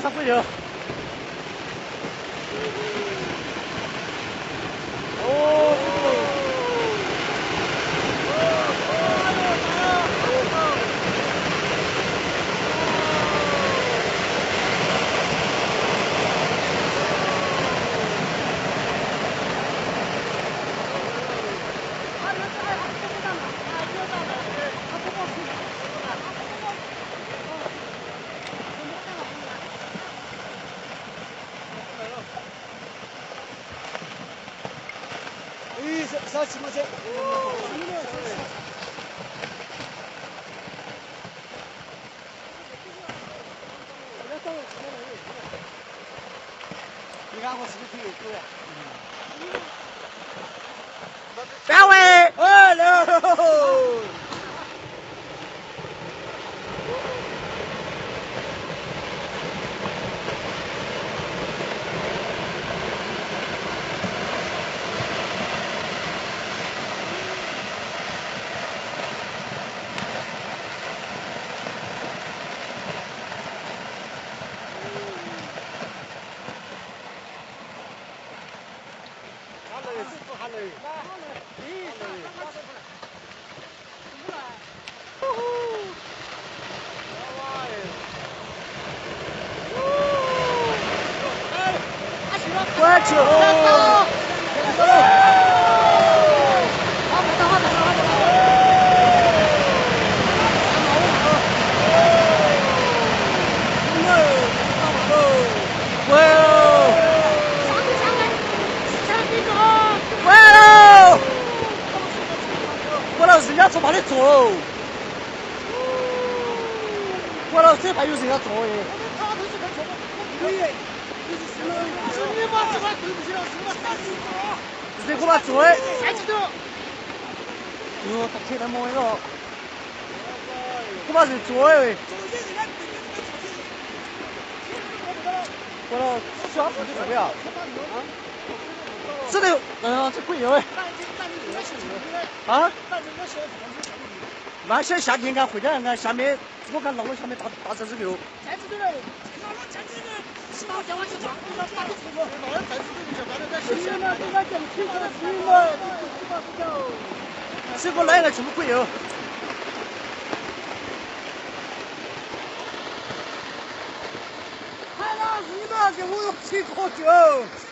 Phooj ywg. Ua los zim nyob txog phav li txog. Ua los txij phav yus zim nyob txog. Zim kuv mas txog. Tus tag kheej no mus os. Kuv mas zim txog. Ua los sib twv, sib kuj yus. Mas saib xyav ces nka qhuam cab nka xyav me, muab nka los lub xyav me tav txog xwb yus. Sib kuj laib nka tsis muaj kuj yus. Sib kuj yus.